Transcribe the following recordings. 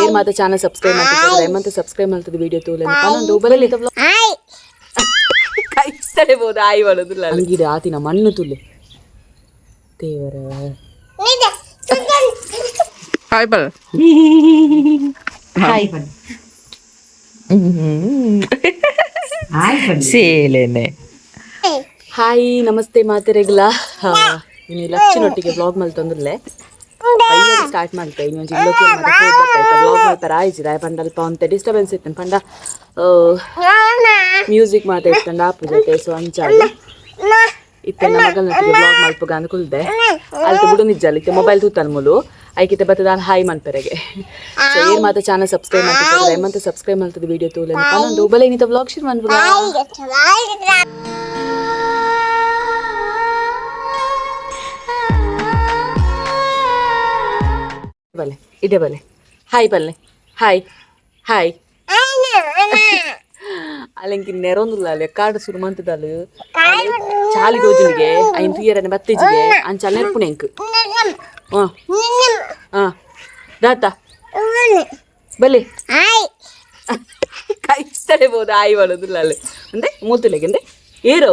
ಏರ್ ಮಾತ channel subscribe ಮಾಡ್ತಿದ್ದಾರೆ ದಯಮಂತ ಸಬ್ಸ್ಕ್ರೈಬ್ ಮಾಡ್ತದೆ ವಿಡಿಯೋ ತೂಲೆ ಪನೊಂದು ಬಲಲಿ ಕೈಸ್ತಡೆ ಬೋದು ಆಯ್ ಬರೋದಿಲ್ಲ ಅಂಗಿಡ ಆತಿನ ಮಣ್ಣು ತುಲೆ ದೇವರ. ಹಾಯ್ ಬಲ್. ಹಾಯ್ ಬನ್ನಿ, ಹಾಯ್ ಬನ್ನಿ. ಸೇಲೇನೆ. ಹಾಯ್, ನಮಸ್ತೆ ಮಾತೆರೆಗ್ಲ. ಇನ್ನು ಲಕ್ಷನೊಟ್ಟಿಗೆ ಬ್ಲಾಗ್ ಮಲ್ತೊಂದುಲ್ಲೆ. ಸ್ಟಾರ್ಟ್ ಮಾಡ್ತೆ. ಇನ್ನೊಂದು ಬ್ಲಾಗ್ ಮಾಡ್ತಾರೆ ಆಯ್ತು. ಪಂಡ ಅಲ್ಪ ಅಂತ ಡಿಸ್ಟರ್ಬೆನ್ಸ್ ಇತ್ತು ಪಂಡ, ಮ್ಯೂಸಿಕ್ ಮಾತಾಡ್ತಂಡ ಆಪು ಜೊತೆ. ಸೊ ಅಂಚಾದ ಇತ್ತೆ ನಮ್ಮ ಮಗನೊಟ್ಟಿಗೆ ಬ್ಲಾಗ್ ಮಲ್ಪುಗ ಅಂದ್ ಕುಲ್ದೆ. ಅಲ್ತ ಬಿಡು ನಿಜ್ಜಲ್ ಇತ್ತೆ ಮೊಬೈಲ್ ತೂತನ್ ಮುಲು ಐಕಿತೆ ಬತ್ತದ ಹಾಯ್ ಮನ್ಪೆರೆಗೆ. ಸೊ ಏರ್ ಮಾತ ಚಾನಲ್ ಸಬ್ಸ್ಕ್ರೈಬ್ ಮಾಡ್ತಿದ್ದಾರೆ ದಯಮಂತ ಸಬ್ಸ್ಕ್ರೈಬ್ ಮಾಡ್ತದೆ ವಿಡಿಯೋ ತೂಲೆ ಪನೊಂದು ಬಲೆ ಇನ್ನಿತ ಬ್ಲಾಗ್ ಶುರು ಮನ್ಪುಗ. ಬಲೆ ಇದೆ ಬಲೆ. ಹಾಯ್ ಬಲ್ಲೆ, ಹಾಯ್ ಹಾಯ್. ಅಲ್ಲಂಕಿ ನೆರೊಂದುಲ್ಲ ಅಲ್ಲಿ ಕಾಡು ಶುರು ಮಂತದಲ್ಲ ಚಾಲಿ ದೋಜುನಿಗೆ ಐನ್ ತುಯ್ಯರನೆ ಬತ್ತೇಜಿಗೆ ಅಂಚ ನೆರ್ಪುಣೆ ಎಂಕ್. ಹಾಂ ಹಾಂ ದಾತ ಬಲೆ ಕೈಸ್ತಡೆ ಬೋದು ಆಯ್ ಬರೋದಿಲ್ಲ ಅಲ್ಲಿ ಅಂದೆ ಮೂತುಲೆಗೆ ಅಂದೆ ಏರೋ.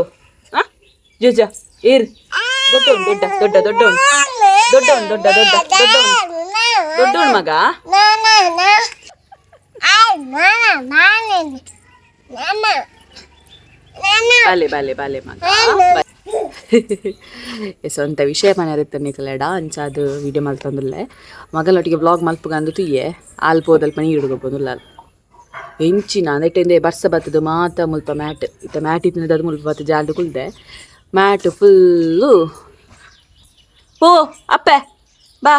ಹಾಂ ಜೋಜ ಏರ್ ದೊಡ್ಡವನು, ದೊಡ್ಡ ದೊಡ್ಡ ದೊಡ್ಡವನು, ದೊಡ್ಡವನು, ದೊಡ್ಡ ದೊಡ್ಡ ದೊಡ್ಡವನು, ದೊಡ್ಡವನು ಮಗ. ಬಾಲೆ ಬಾಲೆ ಬಾಲೆ ಮಗ. ಸ್ವಂತ ವಿಷಯ ಮನೆಯರಿತ್ತ ನಿಕಲೆಡ ಅಂಚಾದ ವಿಡಿಯೋ ಮಲ್ತೊಂದುಲ್ಲೆ. ಮಗಲೊಟ್ಟಿಗೆ ಬ್ಲಾಗ್ ಮಲ್ಪುಗ ಅಂದು ತುಯ್ಯೆ ಆಲ್ ಪೋದಲ್ಪ ನೀರು ಹುಡುಗಬೋದುಲ್ಲ ಎಂಚಿನ ಅಂದೆಟ್ಟೆಂದೆ ಬರ್ಸ ಬತ್ತದು ಮಾತ ಮುಲ್ಪ ಮ್ಯಾಟ್ ಇತ್ತ. ಮ್ಯಾಟ್ ಇತ್ತಿನದು ಅದು ಮುಲ್ಪ ಬತ್ತ ಜಾಲ್ದು ಕುಲ್ದೆ ಮ್ಯಾಟ್ ಫುಲ್ಲು. ಓ ಅಪ್ಪೆ ಬಾ.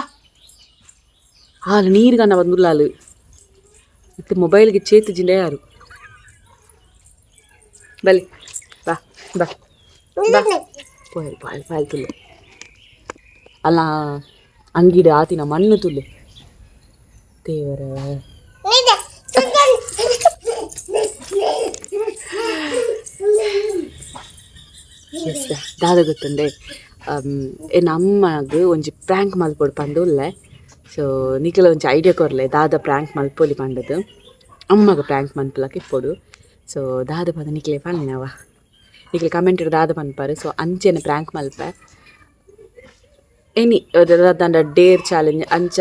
ಹಾಲು ನೀರು ಬಂದುಲ್ಲ ಅಲ್ಲಿ. ಇತ್ತೆ ಮೊಬೈಲ್ಗೆ ಚೇತು ಜಿಂಡೆ ಯಾರು. ಬಲಿ ಬಾ ಬಾ ಬಾ. ಪೋಯಲ್ ಪಾಯಲ್ ಪಾಯಲ್ ತುಲ್ಲೆ ಅಲ್ಲ ಅಂಗಿಡ ಆತಿನ ಮಣ್ಣು ತುಲ್ಲೆ ದೇವರ. ಎಸ್, ದಾದ ಗೊತ್ತುಂಡೆ, ನಮ್ಮಗ್ ಒಂಜಿ ಪ್ರ್ಯಾಂಕ್ ಮಲ್ಪೊಡು ಪಂದ್ ಉಲ್ಲೆ. ಸೊ ನಿಕಲ ಒಂಜಿ ಐಡಿಯಾ ಕೊರ್ಲೆ, ದಾದ ಪ್ರ್ಯಾಂಕ್ ಮಲ್ಪೊಲಿ ಪಂಡದು. ಅಮ್ಮಗ ಪ್ರ್ಯಾಂಕ್ ಮನ್ಪುಲಕ ಇಪ್ಪೊಡು. ಸೊ ದಾದ ಪಂದ್ ನಿಕ್ಲೆ ಪನ್ನಿನವ, ನಿಕ್ಲೆ ಕಮೆಂಟ್ ದಾದ ಪನ್ಪಾರು, ಸೊ ಅಂಚೆನೆ ಪ್ರ್ಯಾಂಕ್ ಮಲ್ಪೆ. ಎನಿ ದಾದಂಡ ಡೇರ್ ಚಾಲೆಂಜ್ ಅಂಚ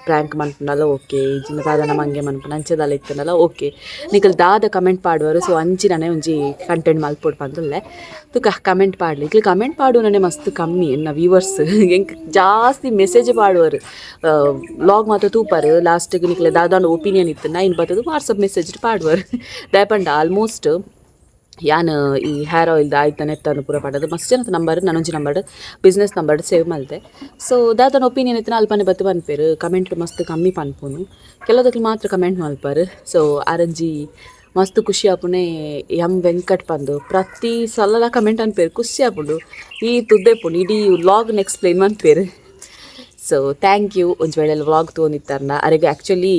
ಪ್ರ್ಯಾಂಕ್ ಮನ್ಪುಂಡಲ ಓಕೆ, ಇಜ್ಜಿಂಡ ದಾದನ ಮಂಗೆ ಮನ್ಪುಂಡ ಅಂಚದಾಲ ಇತ್ತುಂಡಲ ಓಕೆ. ನಿಕಲ್ ದಾದ ಕಮೆಂಟ್ ಪಾಡುವರು, ಸೊ ಅಂಚಿನನೆ ಒಂಜಿ ಕಂಟೆಂಟ್ ಮಲ್ಪೊಡು ಪಂದುಲ್ಲೆ. ತುಕ ಕಮೆಂಟ್ ಪಾಡ್ಲಿ. ಇಕ್ಲು ಕಮೆಂಟ್ ಪಾಡುವನೇ ಮಸ್ತ್ ಕಮ್ಮಿ. ಎನ್ನ ವ್ಯೂವರ್ಸ್ ಎಂಕ್ ಜಾಸ್ತಿ ಮೆಸೇಜ್ ಪಾಡುವರು. ವ್ಲಾಗ್ ಮಾತ್ರ ತೂಪಾರು. ಲಾಸ್ಟಿಗೆ ನಿಕ್ಲೆ ದಾದಾಂಡ ಒಪಿನಿಯನ್ ಇತ್ತು ನೈನ್ ಬತ್ತದು ವಾಟ್ಸಪ್ ಮೆಸೇಜ್ ಪಾಡುವರು. ದಾಯಪಂಡ ಆಲ್ಮೋಸ್ಟ್ ಯಾನ್ ಈ ಹೇರ್ ಆಯಿಲ್ದ ಆಯ್ತ ನೆತ್ತನ್ನು ಪೂರ ಪಾಡೋದು ಮಸ್ತ್ ಜನತ ನಂಬರ್ ನಾನೊಂಜಿ ನಂಬರ್ ಬಿಸ್ನೆಸ್ ನಂಬರ್ ಸೇವ್ ಮಲ್ತೆ. ಸೊ ದಾದನ ಒಪಿನಿಯನ್ ಇತ್ತಿನ ಅಲ್ಪನೆ ಬತ್ತು ಪನ್ಪೇರು. ಕಮೆಂಟ್ ಮಸ್ತ್ ಕಮ್ಮಿ ಪನ್ಪುನು, ಕೆಲವದಕ್ಕೆ ಮಾತ್ರ ಕಮೆಂಟ್ ಮಲ್ಪಾರು. ಸೊ ಆರಂಜಿ ಮಸ್ತ್ ಖುಷಿ ಆಪುನೆ. ಎಂ ವೆಂಕಟ್ ಪಂದು ಪ್ರತಿ ಸಲಲ ಕಮೆಂಟ್ ಅನ್ಪೇರು, ಖುಷಿ ಆಪುಂಡು. ಈ ತುದ್ದೆಪುಂಡು ಇಡೀ ವ್ಲಾಗ್ನ ಎಕ್ಸ್ಪ್ಲೇನ್ ಮನ್ಪೇರು. ಸೊ thank you. ಒಂಜಿ ವೇಳೆ ವ್ಲಾಗ್ ತೋನಿತ್ತಾರನ ಅರೆಗೆ ಆ್ಯಕ್ಚುಲಿ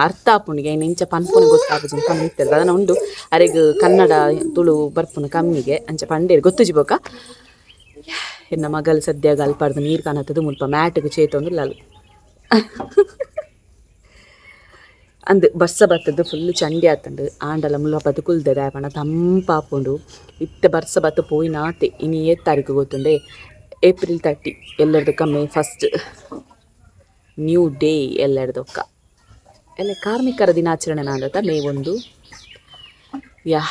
ಅರ್ಥ ಆಪುಂಡಿಗೆ ಇಂಚ ಪನ್ಪುನ ಗೊತ್ತಾಪುಜಿ ಪಂದಿತ್ತೆರ್. ದಾದನ ಉಂಡು ಅರೆಗ್ ಕನ್ನಡ ತುಳು ಬರ್ಪುನ ಕಮ್ಮಿಗೆ ಅಂಚ ಪಂಡೇರು ಗೊತ್ತುಜಿ. ಬೊಕ ಎನ್ನ ಮಗಲ್ ಸದ್ಯ ಅಲ್ಪಾರ್ದು ನೀರು ಕಾಣತ್ತದು ಮುಲ್ಪ ಮ್ಯಾಟ್ಗ್ ಚೇತೊಂದು ಲಲ್ ಅಂದ್. ಬರ್ಸ ಬತ್ತದ್ದು ಫುಲ್ ಚಂಡಿ ಆತಂಡು. ಆಂಡಲ ಮುಲ್ಪ ಬತ್ತು ಕುಲ್ದೆ ದಾಯಪಂಡ ತಂಪಾಪುಂಡು. ಇತ್ತೆ ಬರ್ಸ ಬತ್ತು ಪೋಯಿನಾತೆ. ಇನಿ ಏತ್ ತಾರೀಕು ಗೊತ್ತುಂಡೆ? ಏಪ್ರಿಲ್ 30. ಎಲ್ಲರದಕ್ಕ ಮೇ ಫಸ್ಟ್ ನ್ಯೂ ಡೇ. ಎಲ್ಲರದಕ್ಕ ಎಲ್ಲ ಕಾರ್ಮಿಕರ ದಿನಾಚರಣೆ ನಾಂದತ ಮೇ 1. ಯಾ,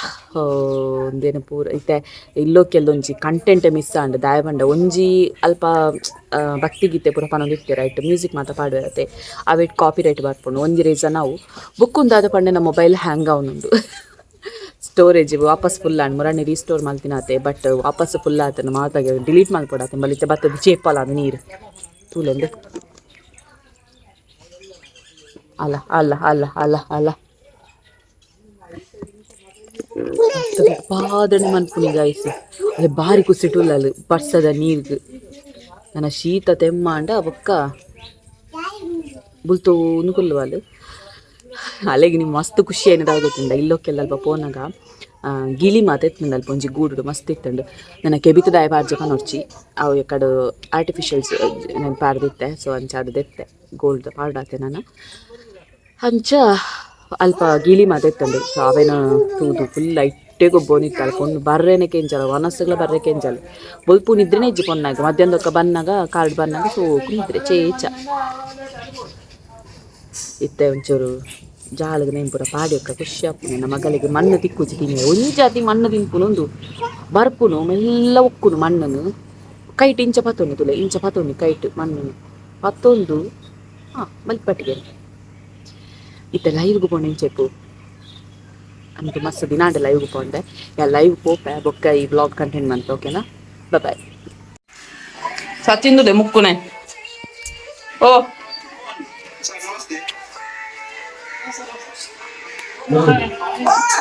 ಒಂದೇನು ಪೂರ ಇತ್ತೆ ಇಲ್ಲೋಕೆಲ್ಲೊಂಜಿ ಕಂಟೆಂಟ್ ಮಿಸ್ ಆಂಡ್. ದಾಯಪಂಡ ಒಂಜಿ ಅಲ್ಪ ಭಕ್ತಿಗೀತೆ ಪೂರ ಪನೊಂದು ರೈಟ್, ಮ್ಯೂಸಿಕ್ ಮಾತ ಪಾಡುವರತೆ, ಅವೆಟ್ ಕಾಪಿ ರೈಟ್ ಬರ್ಪುಂಡು. ಒಂಜಿ ರೀಸನ್ ಅವು. ಬುಕ್ ಒಂದಾದ ಪಂಡ ಮೊಬೈಲ್ ಹ್ಯಾಂಗ್ ಆವೊಂದುಂಡು. ಸ್ಟೋರೇಜ್ ವಾಪಸ್ ಫುಲ್ ಆಂಡ್. ಮುರಾನಿ ರೀಸ್ಟೋರ್ ಮಲ್ತಿನಾತೆ, ಬಟ್ ವಾಪಸ್ ಫುಲ್ ಆತನ ಮಾತಾಗ ಡಿಲೀಟ್ ಮಲ್ಪೊಡಾತೆ. ಬಲಿತೆ ಬತ್ತದ ಚೇಪಲ ಅದು ನೀರು ತೂಲೆಂದು. ಅಲ್ಲ ಅಲ್ಲ ಅಲ್ಲ ಅಲ್ಲ ಅಲ್ಲ, ಪಾದನೆ ಮನ್ಪುನಿ ಗಾಯ್ಸ್. ಅದೇ ಬಾರಿ ಕುಸಿಟುಲ್ಲ ಅಲ್ಲಿ ಬರ್ಸದ ನೀರ್ಗ್. ನನ್ನ ಶೀತ ತೆಮ್ಮಾಂಡ ಬೊಕ್ಕ ಬುಲ್ತೋನು ಕುಲ್ಲುವಲ್. ಅಲೆಗೆ ನೀವು ಮಸ್ತ್ ಖುಷಿ ಏನಿದಾಗ ಗೊತ್ತುಂಡ, ಇಲ್ಲೊಕ್ಕೆಲ್ಲ ಅಲ್ಪ ಪೋನಾಗ ಗಿಳಿ ಮಾತ ಇತ್ತುಂಡು ಅಲ್ಪ ಒಂಜಿ ಗೂಡುಡು ಮಸ್ತ್ ಇತ್ತುಂಡು. ನನ್ನ ಕೆಬಿತದಾಯ ಪಾಡ್ಜ ಪನೊರ್ಚಿ, ಅವು ಎಕಡು ಆರ್ಟಿಫಿಷಿಯಲ್ಸ್ ನಾನು ಪಾಡ್ದಿತ್ತೆ. ಸೊ ಅಂಚ ಅದು ದೆತ್ತೆ ಗೋಲ್ಡ್ ಪಾಡಾತೆ ನಾನು. ಅಂಚ ಅಲ್ಪ ಗಿಳಿ ಮಾತೆತ್ತಂಡು. ಸೊ ಅವೇನ ತೂದು ಫುಲ್ ಲೈಟೇ ಗೊಬ್ಬೊನಿತ್ತಲ್ಲ ಪೊಣ್ಣು ಬರ್ರೇನೆ ಕೆಂಜಲ ವನಸ್ಸುಗಳ ಬರ್ರೆ ಕೆಂಜಲ ಬೊಲ್ಪು ನಿದ್ರೆನೇ ಇಜ್ಜಿ ಪೊನ್ನಾಗ ಮಧ್ಯಾಹ್ನದೊಕ್ಕ ಬನ್ನಾಗ ಕಾರ್ಡ್ ಬನ್ನಾಗ ಸೋಕು ನಿದ್ರೆ ಚೇಚ ಇತ್ತೆ ಒಂಚೂರು ಜಾಲಗ ನೆಂಪುರ ಪಾಡ್ಯಕ್ಕ ಖುಷಿ ಆಪುಂಡು. ನನ್ನ ಮಗಳಿಗೆ ಮಣ್ಣು ತಿಕ್ಕುಜಿ ತಿನ್ನೆ ಒಂಜಾತಿ ಮಣ್ಣು ತಿನ್ಪುನು ಉಂದು ಬರ್ಪುನು ಮೆಲ್ಲ ಒಕ್ಕುನು ಮಣ್ಣನ್ನು ಕೈಟ್ ಇಂಚ ಪತ್ತೊಂದು ತುಲೆ ಇಂಚ ಪತ್ತೊಂದು ಕೈಟ್ ಮಣ್ಣನ್ನು ಪತ್ತೊಂದು ಹಾಂ ಮಲ್ಪಟ್ಟಿಗೆ ಇತ್ತೆ ಲೈವ್ಗೆ ಪೋಂಡೆ ಇಂಚೆಪ್ಪು ಅಂತು ಮಸ್ತ್ ದಿನಾಂಡ ಲೈವ್ಗೆ ಪೋಂಡೆ. ಯಾ ಲೈವ್ ಪೋಪೆ ಬೊಕ್ಕ ಈ ಬ್ಲಾಗ್ ಕಂಟೆಂಟ್ ಮಂತ ಓಕೆನಾ? ಬಾಯ್. ಸಚಿಂದುದೆ ಮುಕ್ಕುನೆ ಓ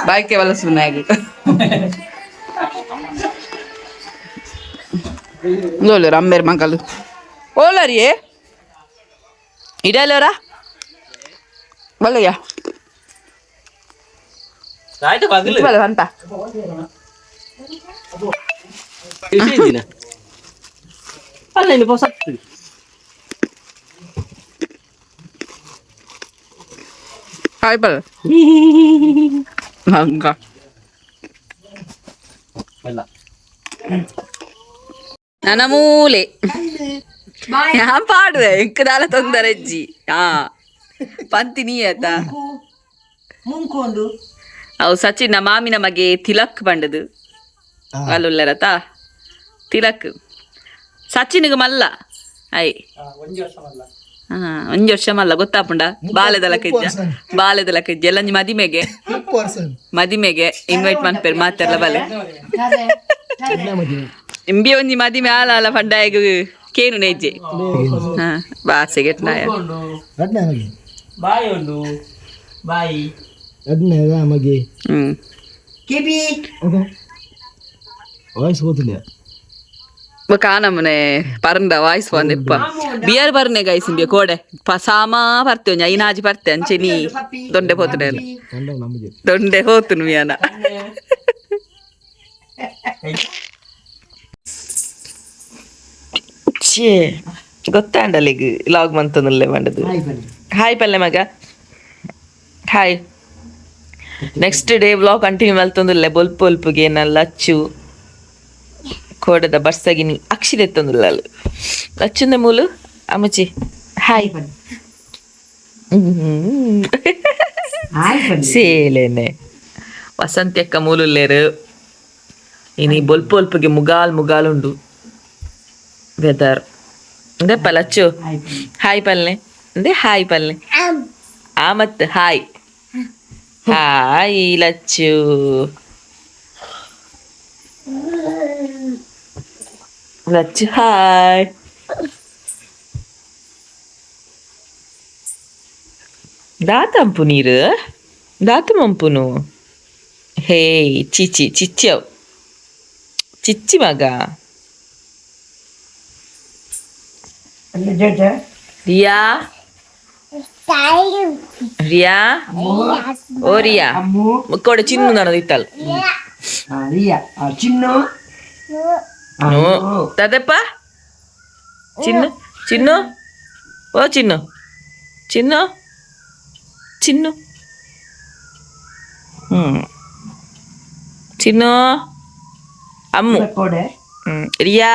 ಬಾಯ್ಕೆ ವಲಸುನಾಗಿ ಲೋಲರ ಅಂಬೇರ್ ಮಂಗಲು ಓಲರಿಯೇ ಇಡಲೋರ ಬಲ್ಲಯ್ಯ ಆಯ್ತು ಬಗಲು ಬಲ್ಲ ಅಂತ. ಅಲ್ಲ ಇನ್ನು ಹೊಸತ್ತು. ಹಾಯ್ ಬಲ್ಲ ಹಂಗ. ಅಲ್ಲ. ನನ್ನ ಮೂಲೆ ಯಾ ಪಾಡುವೆ ಇಂಕದಾಲ ತೊಂದರೆ ಅಜ್ಜಿ ಹಾ ಪಂತಿ ನೀ ಆತ. ಮುಂಕೊಂಡು. ಅವು ಸಚಿನ್ ಮಾಮಿನ ಮಗೆ ತಿಲಕ್ ಬಂಡದು ಅಲ್ಲುಲ್ಲರತ ತಿಲಕ್ ಸಚಿನ್ಗೆ ಮಲ್ಲ I ಹಾ ಒಂಜಿ ವರ್ಷ ಮಲ್ಲ ಗೊತ್ತಾಪುಂಡ ಬಾಲೆದ ಲಕ್ಕಜ್ಜ ಬಾಲೆದ ಲಕ್ಕಜ್ಜ ಎಲ್ಲಂಜಿ ಮದಿಮೆಗೆ ಮದಿಮೆಗೆ ಇನ್ವೈಟ್ ಮನ್ಪೇರು ಮಾತೆಲ್ಲ ಬಲೆ ಇಂಬಿ ಒಂಜಿ ಮದಿಮೆ ಆಲ ಆಲ ಪಂಡಾಯಗ್ ಕೇನು ನೇಜೆ ಹಾ ಬಾಸೆಗೆ ನಾಯ. ಬಾಯಿ ಒಂದು ಬಾಯಿ. ಹ್ಮ್. ಕೆಬಿ. ವಾಯ್ಸ್ ಗೊತ್ತಿಲ್ಲ. ಕಾನಮ್ಮನೆ ಪರಂದ ವಾಯ್ಸ್ ಬಂದೆಪ್ಪ ಬಿಯರ್ ಬರ್ನೆ ಗೈಸ್ ಇಂಬಿಯ ಕೋಡೆ ಸಾಮಾ ಪರ್ತೆ ಒಂಜಿ ಐನಾಜಿ ಪರ್ತೆ ಅಂಚೆ ನೀ ದೊಂಡೆ ಪೋತುನೆ ದೊಂಡೆ ಹೋತುನು ಮಿಯಾನ. ಛೇ ಗೊತ್ತಾಂಡಲಿಗ್ ಲಾಗ್ ಮಂತೊಂದುಲ್ಲೆ ಪಂಡದು. ಹಾಯ್ ಪಲ್ಲೆ ಮಗ hi. Next day vlog continue ಮಲ್ತೊಂದುಲ್ಲೆ ಬೊಲ್ಪು ಬೊಲ್ಪುಗೆ ನನ್ನ ಲಚ್ಚು ಕೋಡದ ಬರ್ಸಗಿನಿ ಅಕ್ಷಿದೆತ್ತೊಂದುಲ್ಲ ಲಚ್ಚುಂದೆ ಮೂಲು ಅಮ್ಮಚಿ ಹಾಯ್ ಸೇಲೇನೆ ವಸಂತಿ ಅಕ್ಕ ಮೂಲುಲ್ಲೇರು ಇನಿ ಬೊಲ್ಪು ಬೊಲ್ಪುಗೆ ಮುಗಾಲ್ ಮುಗಾಲ್ ಉಂಡು ವೆದರ್ ಅಂದೆಪ್ಪ ಲಚ್ಚು ಹಾಯ್ ಪಲ್ಲೆ ಅಂದೆ ಹಾಯ್ ಪಲ್ಲೆ ಆ ಮತ್ತು hi hi Lachchu Lachchu hi ದಾತಂಪು ನೀರು ದಾತು ಮಂಪುನು ಹೇ ಚಿಚಿ ಚಿಚ್ಚಿ ಅವು ಚಿಚ್ಚಿ ಮಗ. ರಿಯಾ ರಿಯಾ ಓ ರಿಯಾ ಮುಕ್ಕೋಡೆ ಚಿನ್ನು ನಾನು ಇತ್ತಲ್ಲ. ರಿಯಾ ಚಿನ್ನು. ತದಪ್ಪ ಚಿನ್ನು ಚಿನ್ನು ಓ ಚಿನ್ನು ಚಿನ್ನು ಚಿನ್ನು ಹ್ಮ್ ಚಿನ್ನು ಅಮ್ಮು. ಕೋಡೆ. ಹ್ಮ್ ರಿಯಾ.